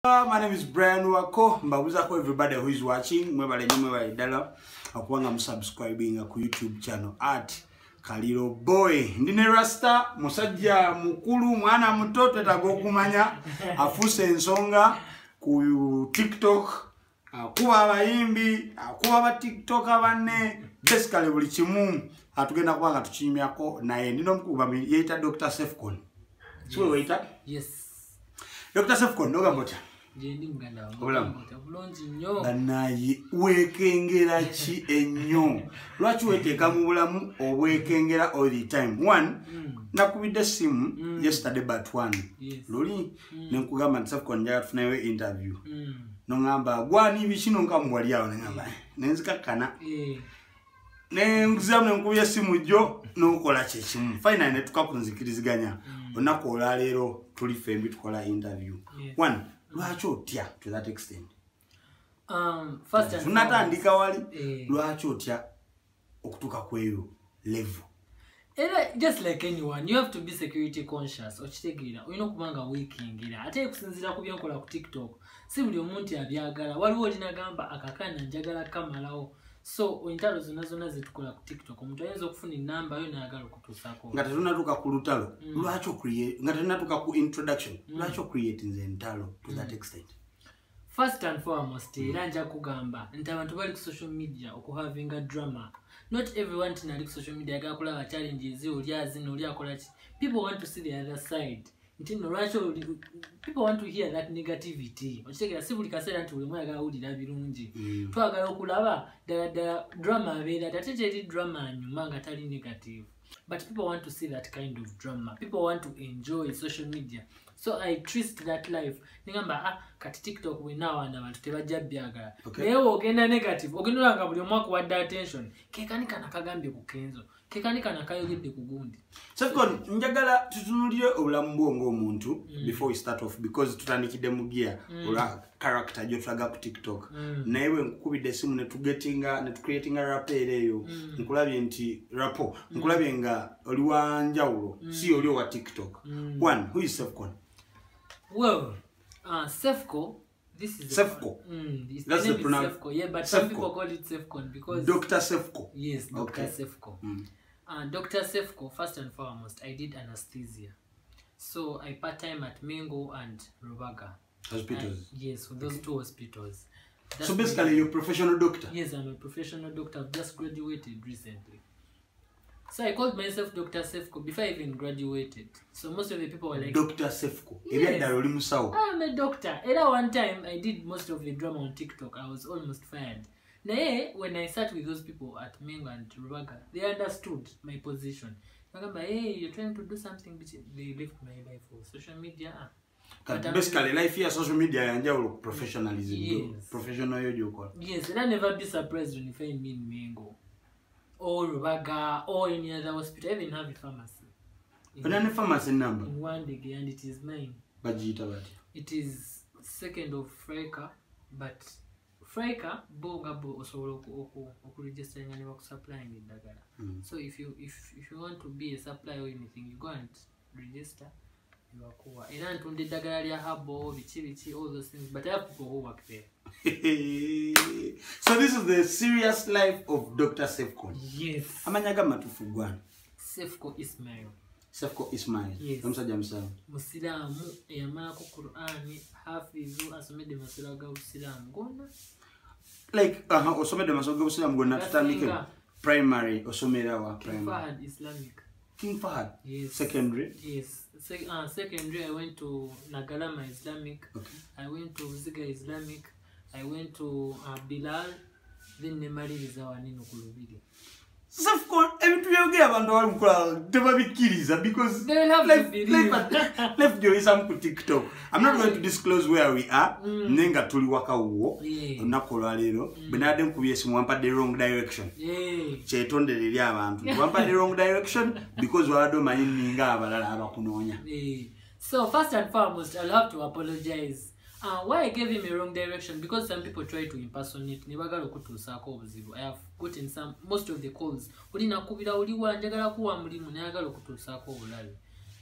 My name is Brian Wako. Mbabuzaako everybody who is watching. Mwebale nnyo, mwebale ddala okubanga musubscribinga ku YouTube channel at Kaliro Boy. Ndi ne Rasta, musajja mukulu, mwana muto, twetaaga okumanya afuuse ensonga ku TikTok, akuba abayimbi, akuba ba TikToker banne, basically buli kimu atugenda kuba nga tukinyumyako naye. Ndi n'omukulu yeeyita Dr. Sefcon. Si we weeyita? Yes. Dr. Sefcon, n'ogamba otya? Gyendi, muganda wange. Obulamu? Bulungi nnyo. Bannaye, weekengera ki ennyo? Lwaki weeteeka mu bulamu obwekengera all the time? One, nakubidde essimu yesterday but one luli nenkugamba nti, "Sefcon, njagala tufunayo interview." Noŋŋamba, "Gwani? Biki?" Nonkamu wali awo neŋŋamba nenzikakkana. Nenziramu nenkubya essimu jjo, nokola kyekimu. Finally netuka ku nzikiriziganya, olunaku olwaleero tuli ffembi tukola interview. One, lwaki otya to that extent? First and Tunatandika wali. Eh. Lwaki otya okutuuka ku eyo level? Era just like anyone, you have to be security conscious, okitegeera? Olina okuba nga weekingira. Ate okusinziira ku byenkola ku TikTok, si buli omuntu abyagala. Waliwo olinagamba, "Akakana njagala kamalawo." So entalo zonna zonna zetukola ku TikTok, omuntu ayinza okufuna enamba yo nayagala okutuusako. Nga tetunatuuka ku lutalo, lwaki nga tetunatuuka ku introduction, lwaki ocreatinze entalo to that extent? First and foremost, era nja kugamba nti abantu bali ku social media okuhavinga drama. Not everyone nti ali ku social media agala kulaba challenges, oli azina, oli akola ki. People want to see the other side, nti nno lwaki people want to hear that negativity, okitegeera? Si buli kaseera nti buli omu ayagala wulira birungi. Twagala okulaba ddala ddala drama abeera ate teri drama anyuma nga tali negative, but people want to see that kind of drama. People want to enjoy social media, so I twist that life nengamba, "Ah, kati TikTok bwenaawaana abantu tebajja byagala." Naye wogenda negative, ogenda olaba nga buli omu akuwadde attention. Kekani kana kagambye ku Kenzo, kekani kana kayogedde ku gundi. Sefcon, njagala tutunulire obulamu bwo ng'omuntu before we start off, because tutandikidde mu gear olwa character gyotulaga ku TikTok. Naye bwe nkukubidde esimu netugetinga netucreatinga rapport eyo, nkulabye nti rapport, nkulabye nga oli wa njawulo, si oli owa TikTok. One, who is Sefcon? Well, Sefco, this is Sefco. It's That's the the name is Sefco, yeah, but some Sefco. people call it Sefcon because Dr. Sefco. Yes, Dr. Sefco. Dr. Sefco, first and foremost, I did anesthesia. So I part-time at Mengo and Rubaga. Hospitals? Yes, for those two hospitals. That's So basically you're a professional doctor? Yes, I'm a professional doctor. I've just graduated recently. So I called myself Dr. Sefco before I even graduated. So most of the people were like, Dr. Sefco? Yes. Ebyaddala oli musawo? I'm a doctor. Era one time I did most of the drama on TikTok. I was almost fired. Naye when I sat with those people at Mengo and Rubaga, they understood my position. Bagamba, "Hey, you're trying to do something," which they left my life for social media. Ah. But Basically life ya social media yanjawulo ku professionalism? Yes. Professional yo gyokola. Yes, and I never be surprised when you find me in Mengo or Rubaga or any other hospital. I even have a pharmacy Olina ne pharmacy number? in Wandege, and it is mine. Bagiyita batya? It is second of Freka, but Freka bo nga bo osobola okuregisteringa ne bakusupplying eddagala. So if you want to be a supplier or anything, you go and register, nebakuwa. Era ntunda eddagala lya herbal, biki biki, all those things, but I have people who work there. So this is the serious life of Dr. Sefcon? Yes. Amanya ga matuufu gwana? Sefco Ismail. Sefco Ismail? Yes. Omusajja musaamu? Musiraamu eyamalako Qur'ani, hafizu, asomedde masiro ga busiraamu gonna. Like osomedde amasomo g'obusiraamu gonna. Tutandike Gasinga. primary, osomera wa King primary? Fahad Islamic. King Fahad? Yes. Secondary? Yes. Secondary, I went to Nagalama Islamic. I went to Ziga Islamic. I went to Bilal. Then nemaliriza wanino ku Lubiri. Sefcon, ebintu byogera abantu abali mukola tebabikkiriza because They will have to believe. Life gyoyisamu ku TikTok, I'm not going to disclose where we are, naye nga tuli waka wuwo. Olunaku olwaleero bwe nabadde nkubye esimu, wampadde wrong direction. Kyetondere eri abantu nti wampadde wrong direction because wabadde omanyi ninga abalala abakunoonya. So first and foremost, I'll have to apologize. Why I gave him a wrong direction, because some people try to impersonate ne bagala okutuusaako obuzibu. I have gotten some, most of the calls, oli nakubira, oli wa njagala kuwa mulimu, nayagala okutuusaako obulabe.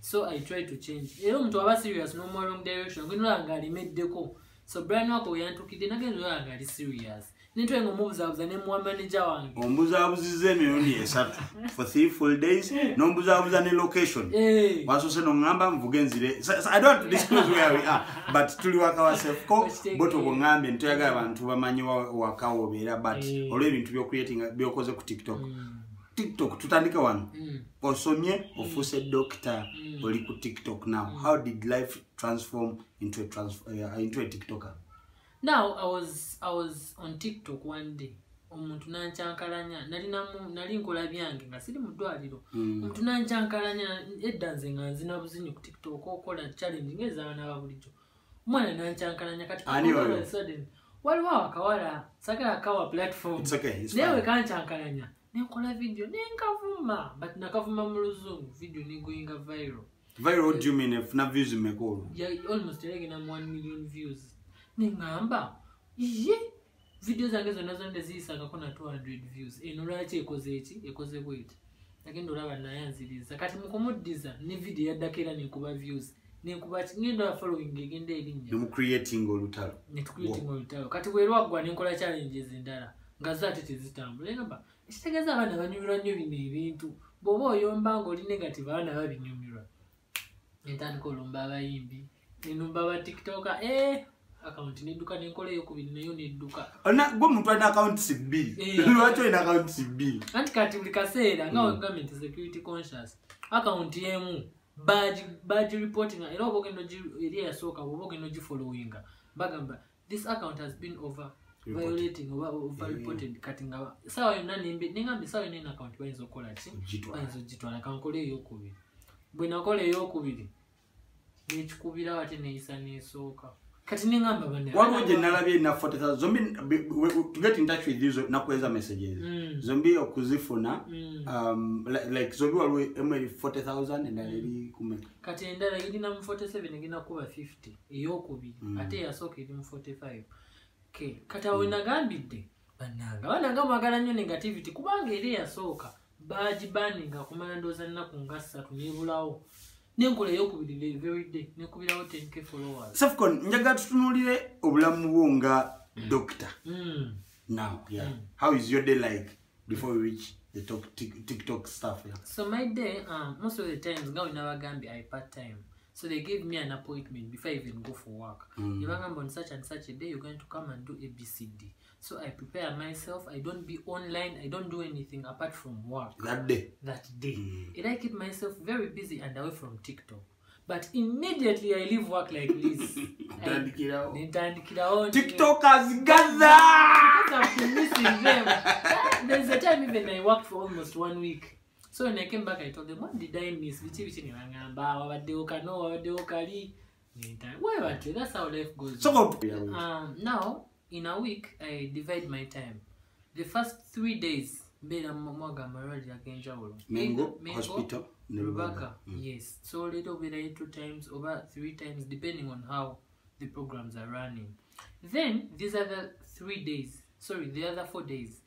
So I try to change. Era omuntu aba serious n'omuwa wrong direction, ogenda olaba nga alemeddeko. So Brian Wako weyantukidde nagenza olaba nga ali serious, nentwe nga omubuzaabuza nemuwa manager wange. Ombuzaabuziza emirundi esatu for 3 full days, nombuzaabuza ne location. Wasoose noŋŋamba nvuge nzire. So I don't want to disclose where we are, but tuli waka wa Cephco. Boto bweŋŋambye ntoyagala bantu bamanyi waka wobeera, but olw'ebintu byocreating byokoze ku TikTok. TikTok tutandike wano. Osomye, ofuuse doctor, oli ku TikTok now. How did life transform into a TikToker? Now I was on TikTok one day, omuntu nankyankalanya. Nali nkola byange nga siri mu ddwaliro. Omuntu nankyankalanya. Edda nze nga nzina buzinyi ku TikTok, okola challenge ng'ez'abaana ba bulijjo. Omwana nankyankalanya kati Ani all of oyo? a sudden, waliwo awo akawala, sagala kawa platform. It's okay, it's Naye fine. we kankyankalanya, nenkola video nenkavuma, but nakavuma mu Luzungu. Video negoinga viral. Viral, what do you mean? Efuna views mmeka olwo? Ya almost eragenda mu 1 million views. Neŋŋamba, iye, video zange zonna zonna teziyisangako na 200 views, eno lwaki ekoze eki, ekoze bweti? Nagenda olaba nayanziriza. Kati mukumuddiza ne video yaddako era nenkuba views, nenkuba ki, ngenda olaba following egenda erinnya. Nemucreating olutalo. Netucreating olutalo. Kati bwerwaggwa nenkola challenges endala nga zo ate tezitambula. Negamba ekitegeeza abaana banyumirwa nnyo bino ebintu. Bw'oba oyomba ng'oli negative, abaana babinyumirwa. Nentandika olumba abayimbi, nenumba aba TikToker, akawunti nedduka, nenkola eyokubiri nayo nedduka. Gwe omuntu alina accounts bbiri. Lwaki olina accounts bbiri? Anti kati buli kaseera nga wegambye nti security conscious, akawunti emu bagi reporting, era oba ogenda eri eyasooka, bwoba ogenda ogifollowinga bagamba this account has been over Reported. violating oba over reported. Kati nga saawa yonna nengamba esaawa yonna eno akawunti bayinza okukola ki? Ogitwala. Bayinza ogitwala. Kankole eyokubiri. Bwe nakola eyokubiri nekikubirawo ate neyisa nesooka. Kati nengamba banne Waliwo gye nalabye na 40,000 zombi. To get in touch with you nakuweza messages zombi okuzifuna. Like zombi waliwo emu eri 40,000, endala eri kume Kati endala erina mu 47, egenda kuba 50 eyokubiri. Ate eyasooka eri mu 45 K. Kati awo nagambidde bannange, bannange mwagala nnyo negativity, kubanga eri eyasooka bagibaninga kumala ndowooza nnaku nga 3 nebulawo. Nenkola eyokubiri the very day nekubirawo 10K followers. Cephco, njagala tutunuulire obulamu bwo nga doctor now, yeah. How is your day like before we reach the TikTok stuff, yeah? So my day, most of the times nga wenabagambye I part time, so they gave me an appointment before I even go for work. Nebagamba on such and such a day you're going to come and do ABCD. So I prepare myself. I don't be online, I don't do anything apart from work that day. That day. And I keep myself very busy and away from TikTok, but immediately I leave work like this, Otandikirawo. Nentandikirawo. TikTokers gather. Because I've been missing them. There's a time even I worked for almost one week. So when I came back, I told them, what did I miss? Biki biki, ne bangamba, wabaddewo kano, wabaddewo kali. Why batyo? That's how life goes. So, Now, in a week, I divide my time. The first 3 days, mbeera mu mwaga amalwaliro ag'enjawulo. Mengo, Either hospital, ne Rubaga. Rubaga. Yes. So leero obeerayo two times oba three times depending on how the programs are running. Then these other 3 days, sorry, the other 4 days,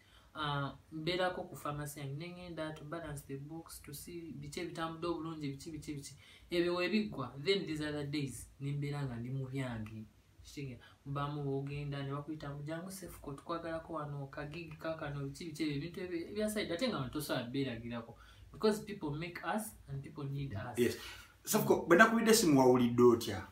mbeerako ku pharmacy yange, nengenda to balance the books, to see biki ebitambudde obulungi, biki biki biki. Ebyo webiggwa, then these other days nembeera nga ndi mu byange. Kitegeera mubaamu bwogenda ne bakuyita mbu jangu Cephco, tukwagalako wano kagigi kakano, biki biki, ebyo ebintu ebya side, ate nga abantu tosobola beeragirako because people make us and people need us. Yes. Cephco, bwe nakubidde esimu wawulidde otya?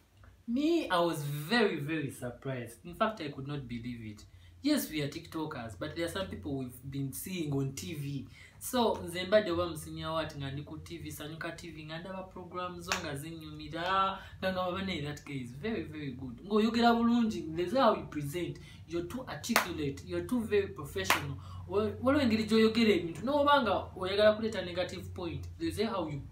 Me, I was very, very surprised. In fact, I could not believe it. Yes, we are TikTokers, but there are some people we've been seeing on TV. So nze mbadde oba musinya wati nga ndi ku TV, Sanyuka TV, nga ndaba program zo nga zinyumira, nga ngamba bane, that guy is very, very good. Ng'oyogera bulungi, there's how you present, you're too articulate, you're too very professional. Waliwo engeri gy'oyogera ebintu, n'oba nga oyagala kuleeta negative point, there's how you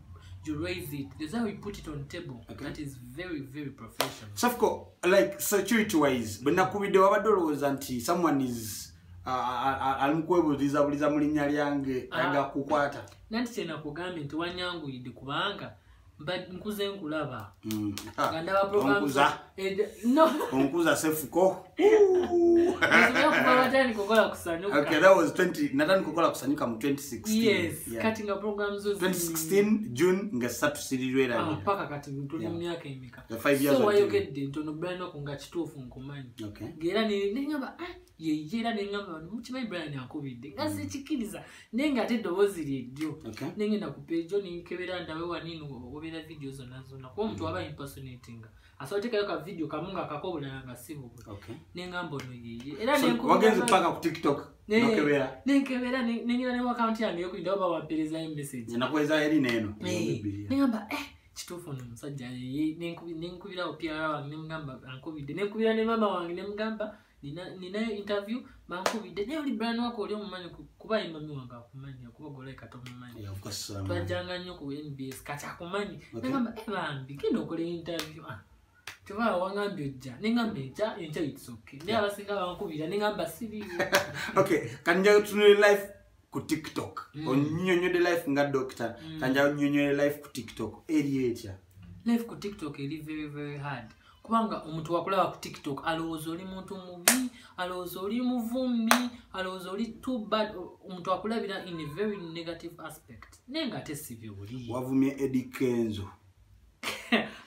raise it, there's how you put it on table. Okay. That is very, very professional. Cephco, like security wise, bwe nakubidde wabadde olowooza nti someone is ali mu kwebulizabuliza mu linnya lyange Ah. ayagala kukwata? Nanti kyenakugambye nti wanyanguyidde kubanga But nkuze nkulaba. Nga ndaba programs. No. Onkuza Sefuko. Okay, that was 20 natandika okukola Kusanyuka mu 2016. Yes, yeah. Kati nga programs zo 2016 June nga satusirirwe paka kati tuli mu myaka emeka. So wayogedde ntono Brian wako nga kituufu nkumanyi. Okay. Ngera ne ngamba ye era ne ngamba mukimanyi Brian ankubidde. Nga sikikkiriza naye nga ate eddoboozi lyeryo. Okay. Nengenda ku page nenkebera ndabe wanino obeera video zonna zonna. Kuba omuntu aba impersonating. Asobola oteekayo ka video kamu nga kako obulala nga si bubwe. Okay. Nengamba ono yeye. Era So, wagenze paka ku TikTok nokebera. Nenkebera nengenda ne account yange ey'okuyinda oba wampeerezayo message. Nakuweeza eri neeno. Nengamba kituufu ono omusajja yeye. Nenkubirawo PR wange nemugamba ankubidde. Nenkubira ne maama wange nemugamba ninayo interview bankubidde. Naye oli Brian wako oli omumanyi kuba ye mami wange akumanyi kuba gwe tomumanyi. Yeah, of course. Twajjanga nnyo ku NBS kati akumanyi. Okay. Nengamba bambi genda okole interview. Tebaa wangambye ojja. Nengamba enkya it's okay. Naye abasinga bankubira nengamba siriiwo. Okay, kanja tutunule life ku TikTok. Onnyonnyodde life nga doctor. Kanja onnyonnyole life ku TikTok. Eri etya? Life ku TikTok eri very very hard. Kubanga omuntu wakulaba ku TikTok alowooza oli muntu mubi, alowooza oli muvumi, alowooza oli too bad. Omuntu akulabira in a very negative aspect. Naye nga ate si byoli. Wavumye Eddie Kenzo.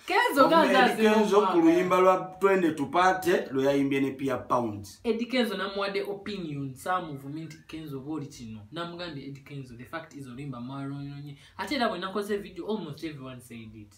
Kenzo Wavumye ganza Eddie Kenzo ku azimumwagala. luyimba lwa Twende Tupate lwe yayimbye ne Pia Pounds. Eddie Kenzo namuwadde opinion, saamuvumye nti Kenzo oba oli kino. Namugambye Eddie Kenzo, the fact is oluyimba mwalwononye. Ate era bwe nakoze video almost everyone said it.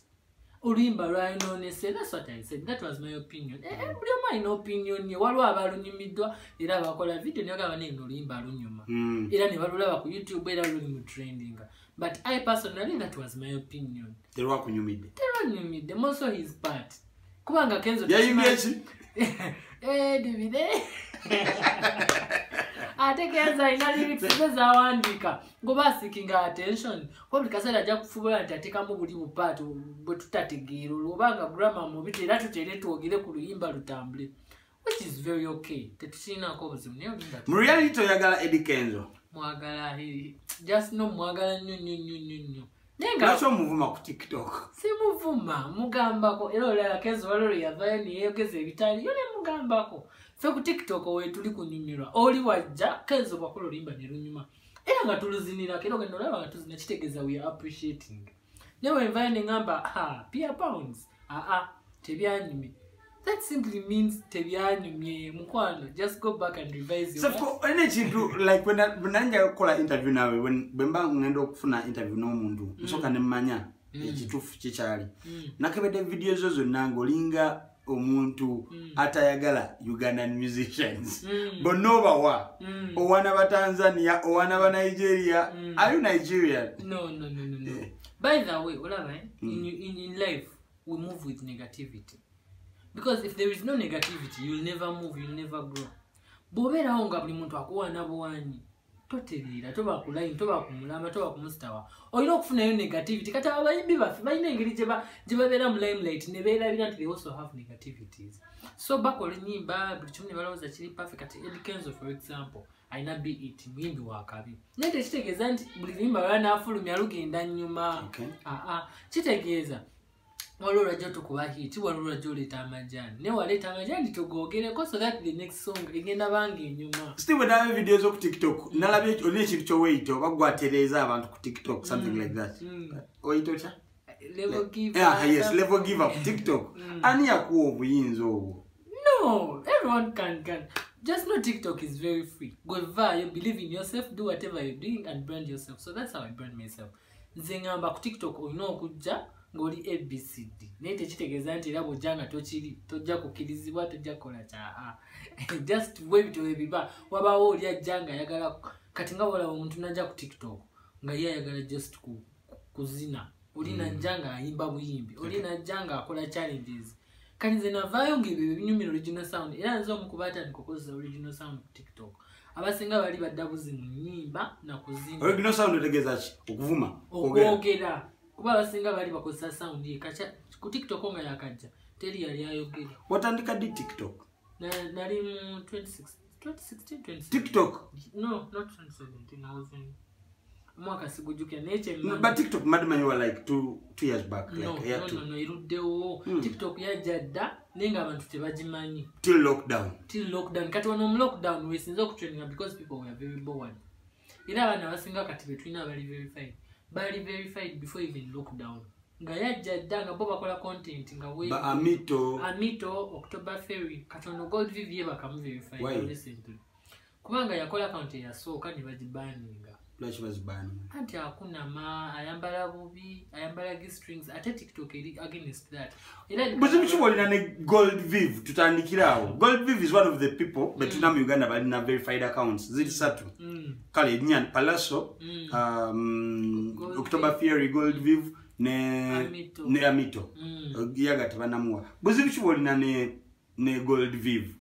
Oluyimba lwayononese, that's what I said, that was my opinion. Buli omu alina opinion ye, waliwo abalunyumiddwa era abakola video ne bagamba naye oluyimba lunyuma. Era ne balulaba ku YouTube era luli mu trending. But I personally, that was my opinion. Terwakunyumidde. Terwanyumidde, more so his part. Kubanga Kenzo Yayimbye ki? Divide. Ate Kenzo alina lyrics ze zawandiika ngoba seeking attention. Kuba buli kaseera ajja kufuba nti ateekamu buli bupaati bwe tutategeera olwo obanga grammar mubi era tutere twogere ku luyimba lutambule. Which is very okay. Tetukirinaako obuzibu naye oluyimba Mu reality oyagala Eddie Kenzo. Mwagala, just no mwagala nnyo nnyo nnyo nnyo nnyo. Naye nga Lwaki omuvuma ku TikTok? Simuvuma, mugambako. Era olala Kenzo waliwo lwe yavaayo ne yeeyogeza ebitaliyo ne mugambako. Ffe ku TikTok we tuli kunyumirwa. Oli wajja Kenzo bw'akola oluyimba ne lunyuma. Era nga tuluzinirako, era ogenda olaba nga tuzina kitegeeza we are appreciating. Naye bwe nvaayo ne ŋŋamba, Pia Pounds, tebyanyumye. That simply means tebyanyumye, mukwano. Just go back and revise your Sefuko, olina ekintu, like, when nanja okukola interview naawe, bwe mba ŋŋenda okufuna interview n'omuntu, nsooka ne mmanya ekituufu kikyali. Nakebedde video zo zonna ng'olinga omuntu atayagala Ugandan musicians. Bonna obawa. Owana ba Tanzania, owana ba Nigeria. Are you Nigerian? No, no, no, no, no. By the way, olaba, in life, we move with negativity. Because if there is no negativity, you'll never move, you'll never grow. Bw'obeerawo nga buli muntu akuwaana buwanyi, totereera, toba ku line, toba ku mulamba, toba ku mustawa. Olina okufunayo negativity. Kati abayimbi baffe balina engeri gye babeera mu limelight ne beerabira nti they also have negativities. So bakola ennyimba, buli kimu ne balowooza kiri perfect. Kati Eddie Kenzo, for example, alina BET, muyimbi wa kabi. Naye tekitegeeza nti buli luyimba lw'anaafulumya lugenda nnyuma. Okay. Kitegeeza waliwo lwajja tukuba hit, waliwo lwajja oleeta amajaani. Naye waleeta amajaani tugoogereko so that the next song egenda banga enyuma. Steve, bwe nalabye video zo ku TikTok, nalabye olina ekintu ky'oweyita oba gwatereeza abantu ku TikTok, something like that. Oyita otya? Level giver. Yeah, yes, level giver ku TikTok. Ani yakuwa obuyinza obwo? No, everyone can. Just know TikTok is very free. Go via, believe in yourself, do whatever you're doing and brand yourself. So that's how I brand myself. Nze ngamba ku TikTok olina okujja ng'oli ABCD. Naye tekitegeeza nti era bw'ojja nga tokiri, tojja kukkirizibwa, tojja kukola kya. Just bwe bityo bwe biba. Wabaawo oli ajja ng'ayagala, kati nga bw'olaba omuntu n'ajja ku TikTok nga ye ayagala just kuzina. Oli n'ajja ng'ayimba buyimbi, oli n'ajja ng'akola challenges. Kati nze navaayo ng'ebyo binyumira original sound. Era nze omu ku baatandika okukozesa original sound ku TikTok. Abasinga bali badda buzi mu nnyimba na kuzina. Original sound otegeeza ki? Okuvuma? Okwogera? Okwogera. Kuba abasinga bali bakozesa sound ye. Kacha, ku TikTok nga yakajja, teri yali ayogera. Watandika ddi TikTok? Nali mu 2016, 2017. TikTok? No, not 2017. I was in Omwaka sigujjukira, naye kyemmanyi But TikTok madman, you were like two years back, like no, yeah, no, two. No, eruddewo. TikTok yajja dda, naye ng'abantu tebagimanyi. Till lockdown. Till lockdown. Kati wano mu lockdown wesinze okutrendinga because people were very bored. Era abaana abasinga kati betulina abali verified, bali verified before even lockdown, nga yajja dda, nga bo bakola content nga Ba Amito. Amito, October Ferry. Kati ono Gold Viv ye bakamu verified Why? recently kubanga yakola account eyasooka ne bagibaninga. Lwaki bazibaani? Anti akunama, ayambala bubi, ayambala g-strings, ate TikTok eri against that. Era Buzibu ki bwolina ne Gold Viv? Tutandikire awo. Gold Viv is one of the people betulina mu Uganda balina verified accounts ziri satu. Kale nnya: Palaso, Gold October Fury, Gold Viv ne Amito. Ne Amito. Yaga tebanamuwa. Buzibu ki bwolina ne Gold Viv?